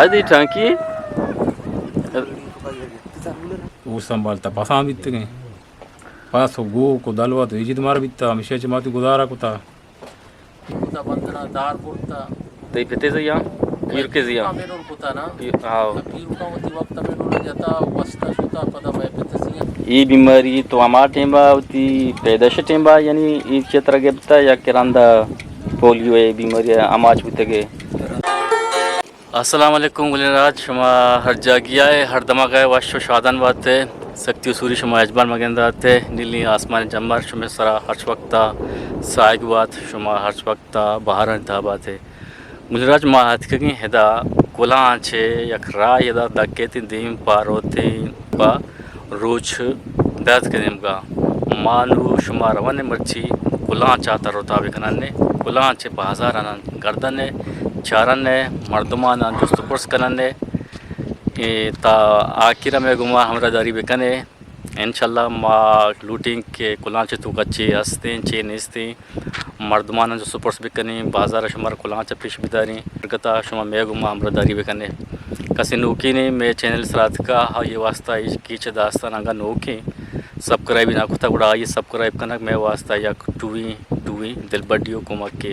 ادی ٹانکی۔ او سنبھالتا پسان بیتگیں۔ پس و گوک و دلوت و ایجید مار بیتا، ہمیشہ چہ ما تو گزارا کتا۔ کتا بندنا دار برتا۔ تئی پتے زیاں؟ پیرکے زیاں؟ پیرکا مینور کتا نا۔ پیر، ہاں۔ پیرکا وتی وقت مینور جتا، وستا شتا، پدا مئے پتے زیاں۔ ای بیماری تو ہما ٹیمبا وتی پیدائش ٹیمبا، یعنی ای چتر گپتا یا کہ رندا پولیو ای بیماری آماچ بوتگے؟ السلام علیکم گلیں راج، شما ہر جاگہ ء ہر دمگ ء وش و شادان بات ء، سکتی و سوری شما اجبار مگند ات ء، نیلی آسمان جمبر شمے سرا ہرچ وقت ء ساہگ بات، شما ہرچ وقت ء بہارانی تہا بات ء۔ گلیں راج، ما اتکگیں ادا کلانچ ء یک راہ ادا دکیتیں دیم پاروتیں پا روچ داتگ نیمگا۔ ما نوں شما روان ایں مرچی کلانچ ء تر و تاب کنان ایں۔ کلانچ ء بازاراناں گردان ایں، چاران ایں، مردماناں جست و پرس کنان ایں۔ اے تا آخر ء مئے گوما ہمراہداری بکن ئے۔ انشاءاللہ ما لوٹیں کہ کلانچ ء توکا چے ہستیں، چے نیستیں۔ مردماناں جست و پرس بکنیں، بازار ء شمارا کلانچ ء پیش بداریں، ہرگتا شما مئے گوما ہمراہداری بکنے۔ کسے نوکینے مئے چینل سرا اتکا، آئی ء واسطہ اے کیچ ء داستان انگا نوکیں، سبسکرائب نہ کتا گڑا آئی ء سبسکرائب کنگ مئے واسطہ یک ٹوئیں ٹوئیں دلبڈی و کمکے۔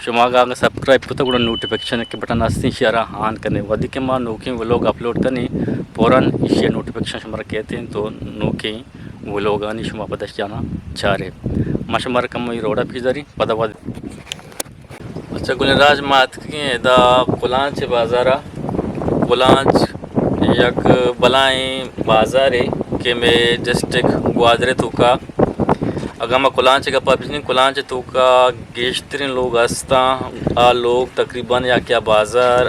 شما اگاں سبسکرائب کتا گڑا نوٹیفکیشن کہ بٹن ہستیں، ایشی ء را آن کنے۔ وھدے کہ ما نوکیں ولوگ اپلوڈ کنیں، فوراً ایشی ء نوٹیفکیشن شمارا کیت انت تو نوکیں ولوگانی شما پدا اشیانا چارے۔ ما شمارا کمو اے روڈا پیش داریں، پدا وھد۔ اچھا گلیں راج، ما اتکگیں ادا کلانچ بازارا۔ کلانچ یک بلائیں بازارے کہ مئے ڈسٹرکٹ گوادر توکا۔ اگاں ما کلانچ گپا بجنیں، کلانچ توکا گیشتریں لوگ ہستاں۔ آ لوگ تقریباً یا کہ آ بازار،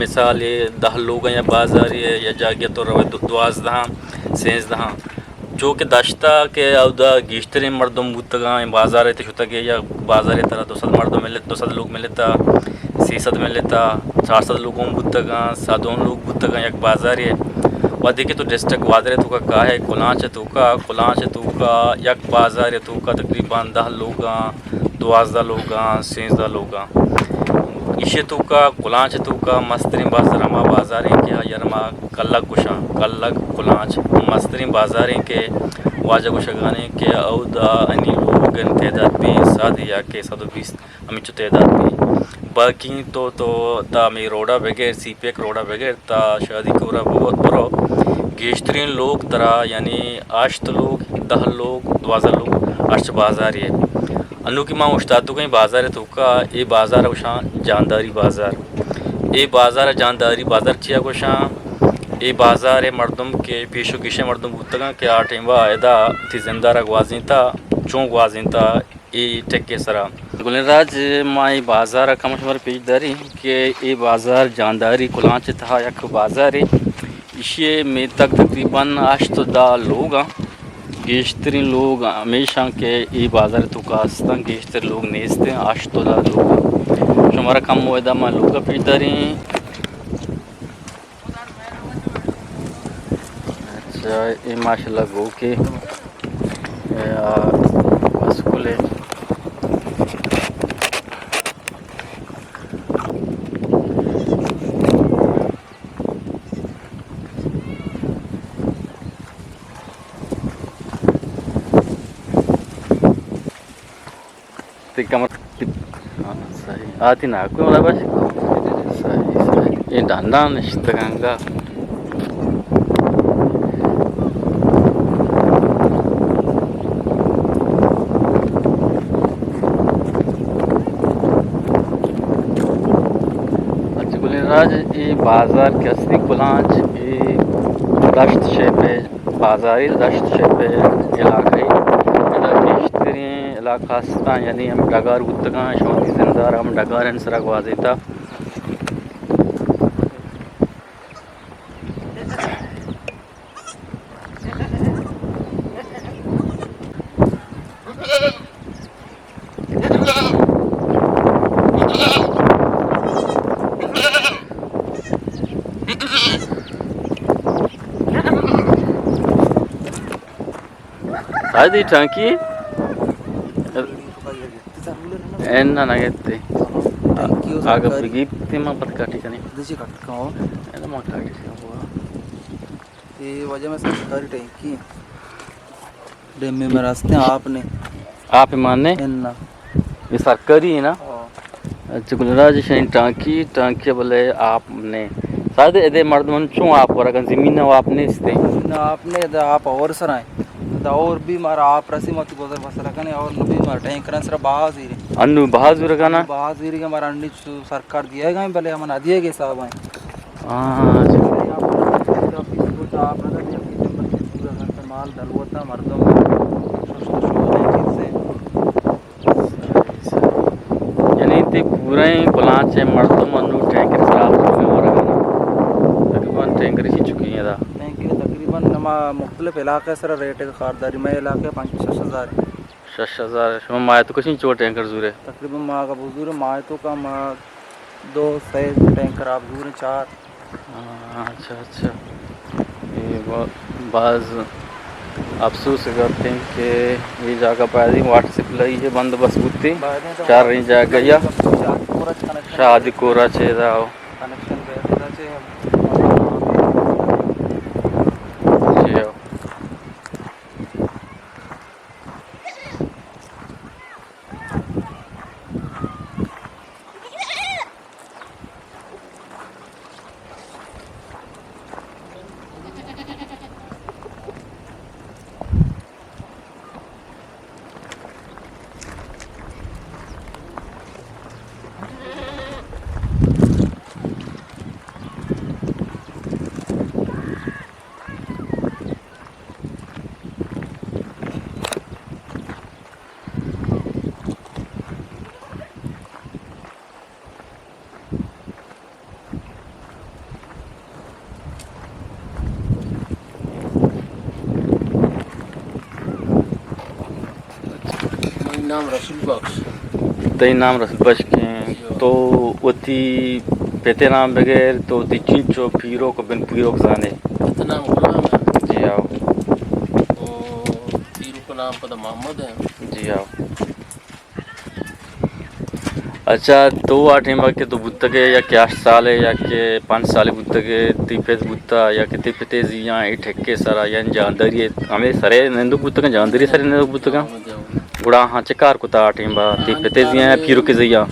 مثال دہ لوگ یا بازارے یا جاگہ تو روئے دو-، دوازدہاں، سیزدہاں۔ چو کہ دشتا کہ اودا گیشتریں مردم بوتگاں، بازار ء تہ شتگ ء یا بازار ء ترا دو سد مردم ملت، دو سد لوگ ملتا، سی سد ملتا، چار سد لوگ ہم بوتگاں، سد ہم لوگ بوتگاں یک بازارے ء۔ وھدے کہ تو ڈسٹرکٹ گوادر ء توکا کاہے کلانچ ء توکا، کلانچ ء توکا یک بازار ء توکا تقریباً دہ لوگاں، دوازدہ لوگاں، سیزدہ لوگاں۔ ایشی ء توکا، کلانچ ء توکا مستریں بازار ہما بازار انت کہ آئی ء را ما کلگ گوشاں۔ کلگ کلانچ مستریں بازار انت کہ واجہ گوشگان انت کہ اودا انی لوگ انت تعداد بے سد یا کہ سد و بیست ہمینچو تعداد بے۔ باقی تو، تو تا ہمے روڈا بگر، سی پیک روڈا بگر، تا شادی کورا بو-، برو، گیشتریں لوگ ترا، یعنی ہشت لوگ، دہ لوگ، دوازدہ لوگ، ہرچ بازارے۔ انو کہ ما اوشتاتگیں بازار توکا، اے بازار گوشاں جانداری بازار۔ اے بازار جانداری بازار چیا گوشاں؟ اے بازار مردم کہ پیش و گیشیں مردم بوتگاں کہ آ ٹائم ادا وتی زندہ را گوازینتا، چون گوازینتا، اے ٹکے سرا۔ گلیں راج، ما اے بازار ء کم شمار پیش داریں کہ اے بازار جانداری کلانچ ء تہا یک بازارے۔ ایشی ء میتگ تقریباً ہشت و دہ لوگ آں۔ گیشتریں لوگ ہمیش آں کہ اے بازار ء توکا ہستاں، گیشتر لوگ نیست آں، ہشت و دہ لوگ آں۔ شمارا کم ودا ما لوگ ء پیش داریں۔ اچھا، اے ماشاءاللہ گوکے، اے آ، بسکلے۔ تئی کمر، ہاں، صحیح۔ آتی نا، کوئی مطلب ہے؟ صحیح، صحیح۔ یہ ڈھانڈا نشتگانگا۔ اچھا، گلیں راج، یہ بازار کہ ہستی کلانچ، یہ دشت شے پہ بازاری دشت شپ علاقہ ء، ادا گیشتریں علاقہ ہستاں، یعنی ہم ڈگار بوتگاں، شما وتی زندار ہم ڈگارانی سرا گوازینتا۔ ساعدی ٹانکی؟ اے نہ، نہ گتے۔ ٹانکی آگہ بگیپتے ما پد کاٹی کنیں۔ دیجی کٹ کھاؤ۔ اے ما کاٹی کنیں۔ اے وجہ میں سرکاری ٹینکی ڈیم میں راستے آپ نے۔ آپ مانے؟ انا۔ یہ سرکاری ہے نا؟ ہاں۔ اچھا، گلراج شاہین ٹانکی، ٹانکی بلے آپ نے۔ سادے ادے مردم چون آپ ورگن، زمین آپ نیستے۔ زمین آپ نے، ادے آپ اور سرائیں۔ ادے اور بھی مارا آپ رسی مت گزر بسر کنے اور نبی مارا ٹینکرن سر باز ہی رہے۔ انو باز ورگانا؟ باز ہی رہے مارا انڈی سرکار دیے گئے، بلے ہم نہ دیے گئے صاحب ہیں۔ ہاں، اچھا۔ مال دلوتا مردم ششت شو چیزیں۔ یعنی تی پورے کلانچے مردم انو ٹینکر خراب ہوئے ورگا نا۔ تقریباً ٹینکر ہی چکی ہیں دا۔ ٹینکر تقریباً نما مختلف علاقے سر ریٹ خارداری، میں علاقے پنچ شش ہزار۔ شش ہزار۔ شما ماہ تو کشیں چو ٹینکر زورے؟ تقریباً ماہ کا بزور ماہ تو کا ماہ دو سے ٹینکر آپ زورے چار۔ ہاں، اچھا، اچھا۔ یہ با-، باز افسوس گپتے کہ یہ جاگہ پہ واٹر سپلائی ہے بندوبست بوتے۔ چار رہی جاگہ یا شادی کورا چیزا ہو۔ کنیکشن بہتر ہے۔ جی ہو۔ منی نام رسول بخش۔ تئی نام رسول بخش کیں؟ جی ہو۔ تو وتی پتے نام بغیر تو وتی چنچو پیروک و بن پیروک زانے؟ پتے نام غلام ہے۔ جی ہاؤ۔ او پیروک نام پدا محمد ہے۔ جی ہاؤ۔ اچھا، تو آ ٹائم کہ تو بوتگے یا کہ ہشت سالے یا کہ پنچ سالے بوتگے، تی پت بوتا یا کہ تی پتے زیاں اے ٹھیکے سرا یا جانداری ہمیں سرے نندوک بوتگاں، جانداری سرے نندوک بوتگاں؟ گڑا ہاں چہ کار کتا آ ٹائم با تی پتے زیاں یا پیروکے زیاں؟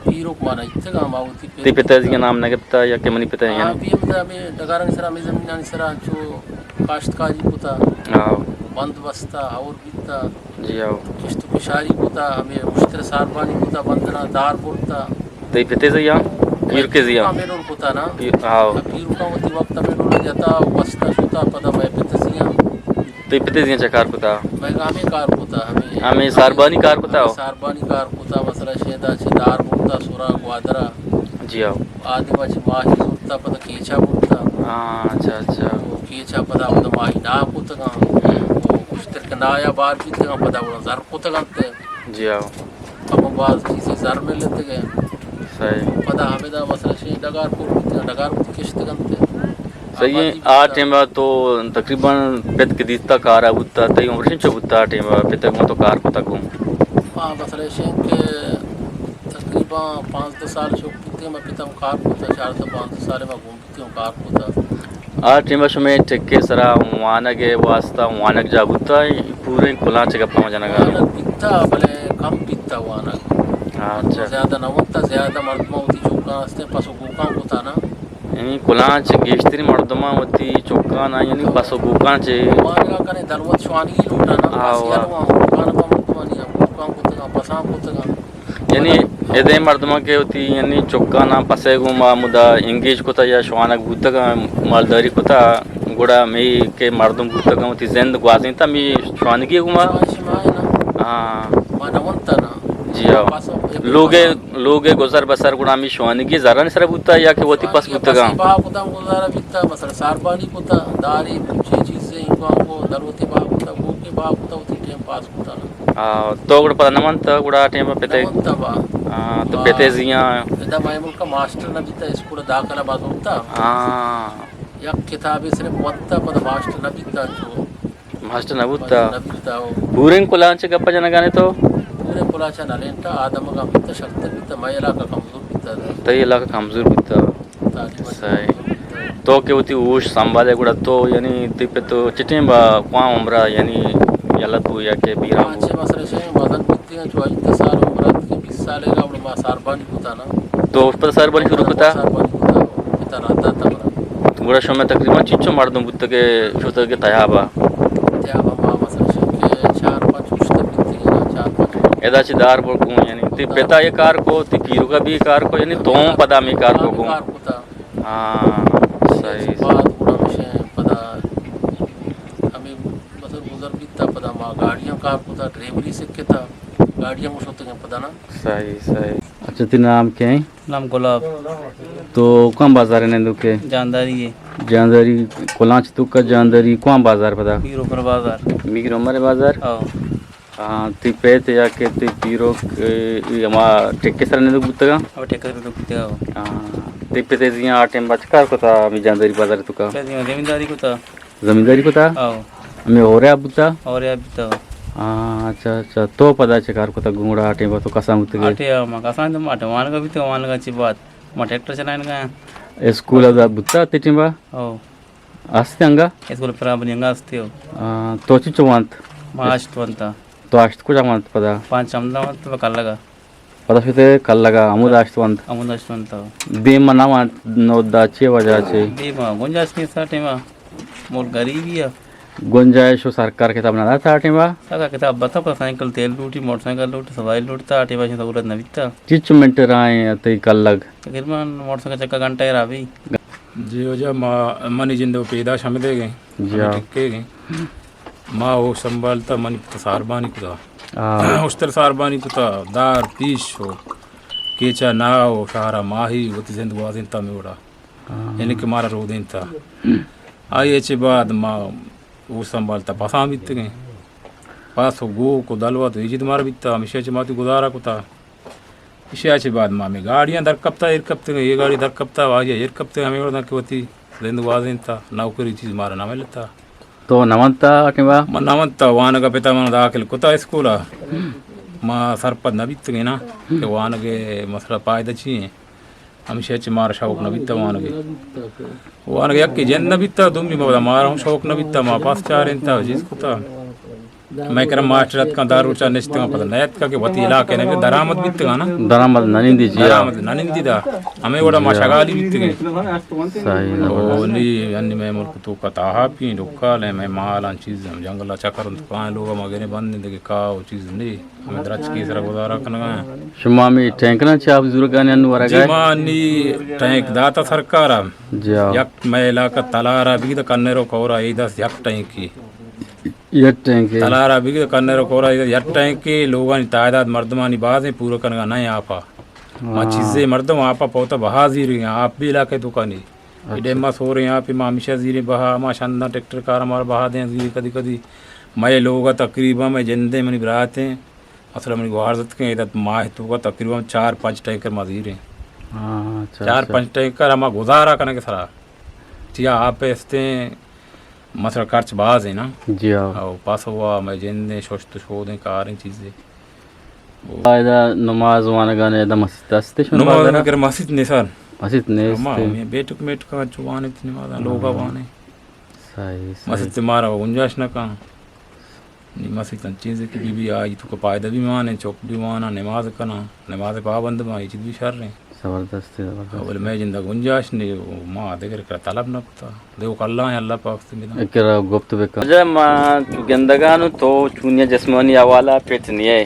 پیروک مانا اتگا ما وتی پت۔ تی پتے زیاں نام نہ گپتا یا کہ منی پتے یا ہاں، نہ؟ بھی ہمیں ڈگارانی سرا، ہمیں زمینانی سرا چو کاشتکاری کتا، ہاں۔ بند بستا اور بیتا۔ جی ہاؤ۔ کشت و کشاری کتا، ہمیں اشتر ساربانی کتا، بندنا دار برتا۔ تئی پتے زیاں؟ پیروکے زیاں؟ ہمیں ڈول کتا نا۔ پی-، ہاؤ۔ پیروکا وتی وقت ہمیں ڈول جتا، بستا شتا، پدا میں پتے زیاں۔ تئی پتے زیاں چہ کار کتا؟ میں ہمیں کار کتا، ہمیں۔ ہمیں ساربانی کار کتا ہو؟ ساربانی کار کتا، مثلاً شیدا چہ دار برتا، سورا گوادرا۔ جی ہاؤ۔ آدم چہ ماہی زورتا، پدا کیچا برتا۔ ہاں، اچھا، اچھا۔ کیچا پدا ہمدا ماہی ناہ کتگاں۔ ہم۔ او اشتر کہ نایا بار بیتگاں، پدا گڑا زر کتگنت۔ جی ہاؤ۔ ہمو باز چیزے زر ملتگے۔ صحیح۔ پدا ہمدا مثلاً شے ڈگار پر بیتگاں، ڈگار وتی کشتگنت۔ صحیح۔ آبادی آ بیتا۔ ٹائم تو تقریباً پت کہ دیستا کارا بوتا، تئی عمر چنچو بوتا آ ٹائم پت گوں تو کار کتا گوں؟ ہاں، مثلاً شے کہ تقریباً پانزدہ سال شو بیتے، ما پتم کار کتا، چاردہ پانزدہ سال ما گون بیتے ہوں کار کتا۔ آ ٹیم شمے ٹکے سرا وانگ ء واسطہ وانگ جا بوتا، پوریں کلانچ گپا ما جنگا۔ وانگ بیتا، بلے کم بیتا وانگ۔ ہاں، اچھا۔ زیادہ نہ وانتا، زیادہ مردم وتی چوکاں ہستے پس و گوکاں کتا نا۔ یعنی کلانچ گیشتری مردماں وتی چوکاں نا، یعنی پس و گوکاں چے۔ وانگا کنے دلوت شوانگی لوٹا نا، ہاں، پس واہ۔ یار وان گوکاں پا مردمانی گوکاں کتگاں، پساں کتگاں۔ یعنی ادے مردماں کہ وتی یعنی چکاں نا پسے گوں ما مدا انگیج کتا یا شوانگ بوتگاں، مالداری کتا، گڑا می کہ مردم بوتگاں وتی زند گوازینتا می شوانگی گوں ما۔ شما، شما ہے نا؟ ہاں۔ ما نہ ونتا نا۔ جی ہاں۔ پاسو، لوگے، لوگے گزر بسر گڑا می شوانگی زرانی سر بوتا یا کہ وتی پس بوتگاں؟ پسی با کتا گزارا بیتا، مثلاً ساربانی کتا، داری چی چیزیں انگاں کو دروتی با کتا، گوکے با کتا، وتی ٹائم پاس کتا نا۔ آ، تو گڑا پدا نہ ونت گڑا آ ٹائم ء پتے؟ نہ ونت با۔ آ، تو با۔ پتے زیاں؟ ادا مئے ملک ء ماسٹر نہ بیتا، اسکول ء داخلہ باز ہوتا۔ آ۔ یک کتابے صرف ونتا، پدا ماسٹر نہ بیتا چو۔ ماسٹر نہ بوتا؟ نہ بیتا ہو۔ پوریں کلانچ گپ جنگانے تو؟ پوریں کلانچ نہ لینتا، آدم گا بیتا، شرط بیتا، مئے علاقہ کمزور بیتا۔ تئی علاقہ کمزور بوتا۔ صحیح۔ تو کہ وتی ہوش سنبھالے گڑا تو یعنی تئی پت چٹیں با کوان عمرہ یعنی یلہ بو یا کہ بیران بو؟ پانچ چھ مسئلہ شے وزن بیتی ہیں، چو اجت سال عمر ات کہ بیس سال ہے گا، ما ساربانی کتا نا۔ تو پت ساربانی شروع کتا؟ ساربانی کتا، پتا راتا تا مرا۔ گڑا شما تقریباً چیچو مردم بوتگے شتگے تیابا؟ تیابا ما مثلاً شکے چار پنچ اشتر بیتی ہیں، چار پنچ۔ ادا چہ دار بر گوں، یعنی تئی پتا یہ کار کو، تئی پیروکا بھی کار کو، یعنی تو پدا می کار کو گوں؟ کار کتا۔ ہاں، صحیح۔ بعد گڑا مشے پدا ہمیں بزر بزر بیتا، پدا ما گاڑیاں کار کتا، ڈرائیوری سکتا، گاڑیاں مشتگیں پدا نا۔ صحیح، صحیح۔ اچھا، تئی نام کیا ہے؟ نام گلاب۔ تو کون بازار ہے نندوکے؟ جانداری ہے۔ جانداری کلانچ تو کا جانداری کون بازار پدا؟ میر عمر بازار۔ میر عمر بازار؟ ہاں۔ ہاں، تئی پیت یا کہ تئی پیروک، اے، اے ہما ٹکے سر نندوک بوتگا؟ ہاں، ٹکے سر نندوک بوتگا۔ ہاں، تئی پیت زیاں آ ٹائم بچ کار کتا ہمیں جانداری بازار تو کا؟ پیت زیاں زمینداری کتا۔ زمینداری کتا؟ ہاں۔ ہمیں ہوریا بوتا؟ ہوریا بوتا۔ ہاں، اچھا، اچھا۔ تو پدا چہ کار کتا گونگڑا آ ٹائم تو کسان بوتگے؟ آ ٹائم ما کسان تو ما ٹائم وانگا بیتا، وانگا چی بات؟ ما ٹریکٹر چلائنگا۔ اسکول ادا بوتا تئی ٹائم با؟ او۔ است انگا؟ اسکول پرابنی انگا است ہو۔ آ، تو چی چو وانت؟ ما ہشت وانتا۔ تو ہشت کجا وانت پدا؟ پانچ ہمدا وانت پہ کلگا۔ پدا شتے کلگا، ہمود ہشت وانت؟ ہمود ہشت وانتا۔ دیم نہ وانت، نو دا چے وجہ چے؟ دیم گنجائش نہیں سا ٹیما، مول غریبی ہے۔ گنجائش و سرکار کتاب نہ داتا ٹیما؟ سرکار کتاب بتا، پر سائیکل تیل لوٹی، موٹر سائیکل لوٹی، سواری لوٹتا، ٹیما شی سہولت نہ بیتا۔ چچ منٹ رائیں تئی کلگ؟ تقریباً موٹر سائیکل چکا گھنٹہ را بھی۔ جی واجہ، ما، منی جند و پیداش ہمیں دے گئے، جی ہمیں ہاں۔ ٹکے گئے۔ ما او سنبھالتا، منی پت ساربانی کتا۔ ہاں۔ اشتر ساربانی کتا، دار، پیش و کیچا نا و شہرا ماہی وتی زند گوازینتا میں وڑا۔ ہاں۔ یعنی کہ مارا رودینتا۔ آئی چہ بعد ما او سنبھالتا پسان بیتگیں۔ پس و گوک و دلوت و ایجد مارا بیتا، ہمیشہ چہ ما وتی گزارا کتا۔ ایشی ءَ چہ بعد ما ہمے گاڑیاں در کپتا، ایر کپتگ، اے گاڑی در کپتا، واجہ ایر کپتگ، ہمے وڑ داں کہ وتی زند گوازینتا، نوکری چیز مارا نہ ملتا۔ تو نہ ونتا آ ٹائما؟ من نہ ونتا، وانگ ءَ پتا من داخل کتا اسکول ءَ۔ ما سرپد نہ بیتگیں نا کہ وانگ ءِ مسئلہ پائدہ چی ایں؟ ہمیشہ چہ مارا شوق نہ بیتا وانگ ءِ۔ وانگ ءِ یکے جند نہ بیتا، دومی ما مارا ہم شوق نہ بیتا، ما پس چارینتا، چیز کتا۔ مئے کرا ماسٹر اتکاں، دہ روچا نشتگاں، پدا نہ اتکا کہ وتی علاقہ ءَ نہ درآمد بیتگاں نا۔ درآمد نہ نندی جی، درآمد نہ نندی دا۔ ہمے وڑا ما شگالی بیتگیں۔ صحیح۔ او نی، انی مئے ملک توکا تاہاپی، ڈکال ایں، مئے مالاں چیز ہم جنگل ءَ چکر انت، کائیں لوگ ما گریں بند انت کہ کا او چیز نی۔ ہمے درچکی سرا گزارا کنگا ایں۔ شما ہمے ٹینکراں چہ آپ زورگا نے انو ورگا؟ جی ما انی ٹینک داتا سرکارا۔ جی ہاں۔ یک مئے علاقہ تلارا بگی تو کنیرو کورا ای دست یک ٹینکی۔ یک ٹینکے۔ تلارا بگی کنر کورا یک ٹینکے، لوگانی تعداد مردمانی بازیں، پورا کنگا نہ آپا۔ ما ہاں۔ چیزے مردم آپا پوتا بہا زیریں، آپ بھی علاقے توکا نی۔ اچھا۔ ڈیما سوریں آپی ما ہمیشہ زیریں بہا، ما شنداں ٹریکٹر کار مارا بہا دیں زیریں کدی کدی۔ مئے لوگا تقریباً مئے جندیں منی براتیں، اصل منی گوارزت کے ادا ماہ توکا تقریباً چار پنچ ٹینکر ما زیریں۔ ہاں، اچھا، چار اچھا۔ پنچ ٹینکر ہما گزارا کنگے سرا۔ چیا آپ استیں مسئلہ خرچ باز ایں نا۔ جی ہاں۔ او پس ہوا مئے جندیں ششت و شودیں کاریں چیزے۔ او۔ ادا نماز وانگانے ادا مسجد است شما نماز بازارا؟ مگر مسجد نیست۔ مسجد نیست۔ ہما ہمے بیٹک میٹکاں چو وانیت نماز، لوگا ہاں۔ وانے۔ صحیح، صحیح۔ مسجد مارا گنجائش نہ کن۔ نی مسجد انت چیزے کہ بی بی آئی توکا پائدہ بھی مانے، چک بھی وانا، نماز کنا، نماز پابند باں، اے چیز بھی شر ایں۔ زبردست، زبردست۔ بلے مئے جند ءَ گنجائش نی، ما دگر کرا طلب نہ کتا۔ دیو اللہ ایں، اللہ پاک سے بداں۔ کرا گپت بکن۔ اجا ما چو گندگانو تو چونیا جسمانی حوالہ پٹ نیے۔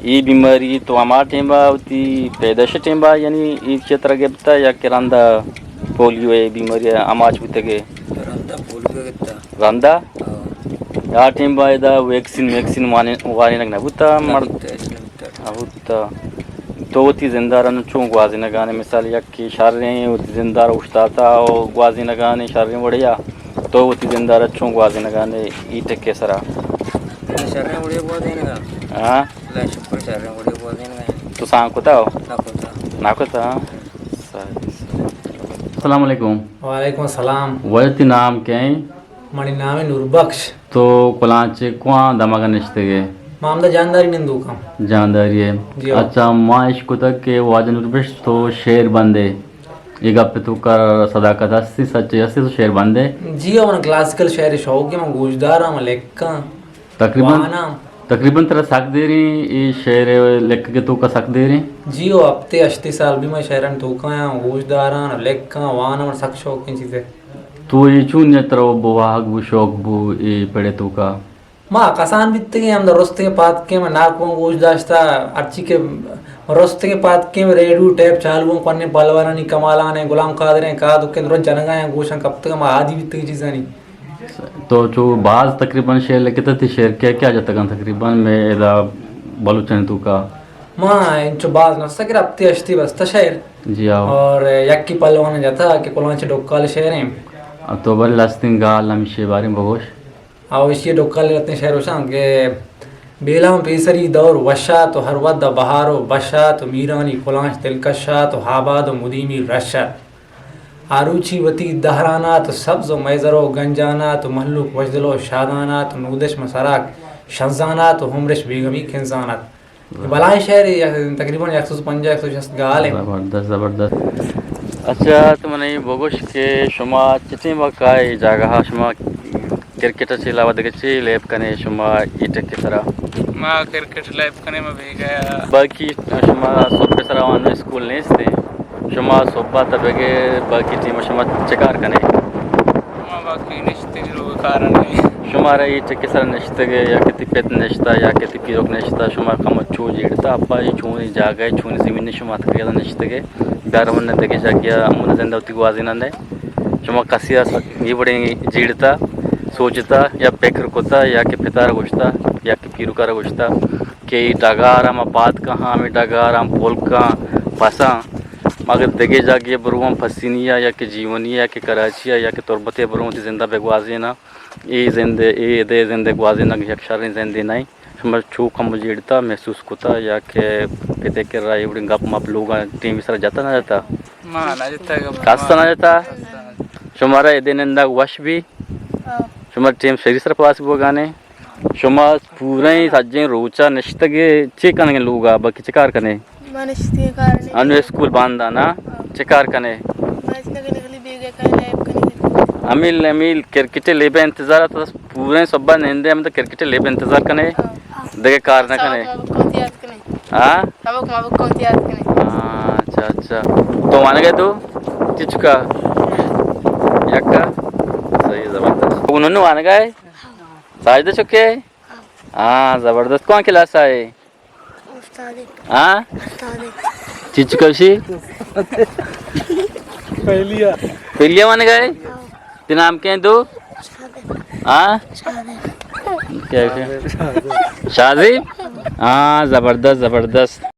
ای بیماری تو ہما ٹیما وتی پیدائش ٹیما یعنی ای چتر گپتا یا کہ رندا پولیو اے بیماری آماچ بوتگے؟ رندا پولیو گپتا۔ رندا؟ ہاں۔ آ ٹیم با ادا ویکسین، ویکسین وانے-، وانینگ نہ بوتا، نہ مر-، بوتا، ہچ نہ بوتا۔ نہ بوتا۔ تو وتی زنداران چون گوازینگانے؟ مثال یک کہ شریں وتی زندار اوشتاتا و گوازینگانے شریں وڑیا، تو وتی زندار چون گوازینگانے ای ٹکے سرا؟ شریں وڑیا گوازینگا۔ ہاں؟ اللہ شکر شریں وڑیا گوازینگا۔ تو سان کتا ہو؟ نہ کتا۔ نہ کتا؟ السلام علیکم۔ وعلیکم السلام۔ وتی نام کئے؟ منی نام نور بخش۔ تو کلانچے کوان دمگ نشتگے؟ ما ہمدا جانداری نندوکاں۔ جانداری ہے۔ جی ہاں۔ اچھا، ما اش کتگ کہ واجہ نوربخش تو شعر بندے، اے گپ توکا صداقت ہستی، سچے ہستی، تو شعر بندے؟ جی ہاں، من کلاسیکل شعر شوق ہے، من گوشداراں، من لکھاں، تقریباً، واناں۔ تقریباً ترا سک دیریں اے شعر لکھگ توکا سک دیریں؟ جی ہو، ہفتے ہشتے سال بھی من شعران توکا آں، گوشداراں، لکھاں، واناں، من سک شوقیں چیزے۔ تو اے چون یا ترا بواہگ بو، شوق بو اے پڑے توکا؟ ما کسان بیتگیں، ہمدا رستگیں پاتکیں، ما ناکواں گوش داشتا، ہرچی کہ رستگیں پاتکیں ریڈیو ٹیپ چالو ایں، کونے پہلوانانی کمالان ایں، غلام قادر ایں، کادکیں درست جنگا ایں، گوشاں کپتگاں، ما عادی بیتگیں چیزانی۔ تو چو باز تقریباً شعر لکھتہ، تی شعر کیا کیا جتگاں تقریباً میں ادا بلوچانی توکا؟ ما انچو باز نہ سکر ہفتے ہشتے بستہ شعر۔ جی ہاں۔ اور یکی پہلوان جتا کہ کلانچ ڈکال شعر ایں۔ تو بل لستیں گال ہمشی باریں بگوش۔ او ایشی ڈکال لتیں شعر گوشاں کہ بیلاں پیسری دور وشات و ہر وھد بہار و بشات و میرانی کلانچ دلکشات و آباد و مدیمی رشات۔ آروچی وتی دہرانات و سبز و میزر و گنجانات و مہلوک وشدل و شادانات و نودش مسراک شنزانات و عمرش بیگمی کنزانات۔ بلائیں شعر، تقریباً یک سو پنجاہ، یک سو شست گال ایں۔ زبردست، زبردست۔ اچھا، تو من اے بگوش کہ شما چہ ٹیم ءَ کائے جاگہ ءَ، شما کرکٹ ءَ چہ علاوہ دگہ چی لیب کنے شما اے ٹک ءِ سرا؟ ما کرکٹ لیب کنے، ما بیگا۔ باقی شما صبح ءِ سرا وانو اسکول نیست ایں۔ شما صبح ءَ تہ بگر باقی ٹیم ءَ شما چکار کنے؟ ما باقی نشتگ لوگ کارنے۔ شمارا اے ٹک ءِ سرا نشتگ یا کہ تی پت نشتا یا کہ تی پیرک نشتا، شما کم چو جیڑتا، اپا اے چونی جاگہ اے، چونی زمین اے، شما اتکگے ادا نشتگے، بیار من دگہ جاگہ ءَ من زندہ وتی گوازیناں دے۔ شما کسی ءَ اے وڑیں جیڑتا، سوچتا یا پکر کتا یا کہ پتار گوشتا یا کہ پیرکار گوشتا کہ اے ڈگار ءَ ما پاد کہاں، ہمے ڈگار ءَ پل کاں، پساں، ما اگر دگہ جاگہ ءَ برواں، پسنی ءَ یا کہ جیونی ءَ یا کہ کراچی ءَ یا کہ تربت ءَ برواں، وتی زند ءَ بہ گوازیناں۔ اے زند، اے ادے زند ءِ گوازینگ یک شریں زندے نہ ایں۔ شما چو کم جیڑتا، محسوس کتا یا کہ پت ءِ کرا اے وڑیں گپ مپ لوگ ءَ ٹیم ءِ سرا جتا نہ جتا؟ ما نہ جتا گپ۔ کس نہ جتا؟ کس نہ جتا۔ شمارا ادے نندگ وش بی؟ ہاں۔ شما ٹیم شری سر پاس بوگانے؟ شما پوریں سجیں روچا نشتگے، چے کنگے لوگا، باقی چے کار کنے؟ ما نشتگے کار نے۔ انو اسکول باندا نا؟ ہاں۔ چے کار کنے؟ بس نگے نگلی بیگے کنے، لیب کنے۔ امیل، امیل کرکٹ لیب انتظار ات، بس پوریں صبح نندے ہم تو کرکٹ لیب انتظار کنے۔ ہاں۔ دگہ کار نہ کنے۔ سبق مبک کن یاد کنے۔ ہاں؟ سبق مبک کن یاد کنے۔ ہاں، اچھا، اچھا۔ تو وانگے تو؟ چچکا؟ یکا؟ صحیح، زبردست۔ تو ننو وانگا ہے؟ ساجدہ چکے؟ ہاں، زبردست۔ کون کلاس آئے؟ استاد۔ ہاں؟ استاد۔ چچ کشی؟ پہلیا۔ پہلیا من گئے؟ ہاں۔ تی نام کہیں تو؟ شاہ زیب۔ ہاں؟ شاہ زیب۔ کیا کہیں؟ شاہ زیب؟ ہاں، زبردست، زبردست۔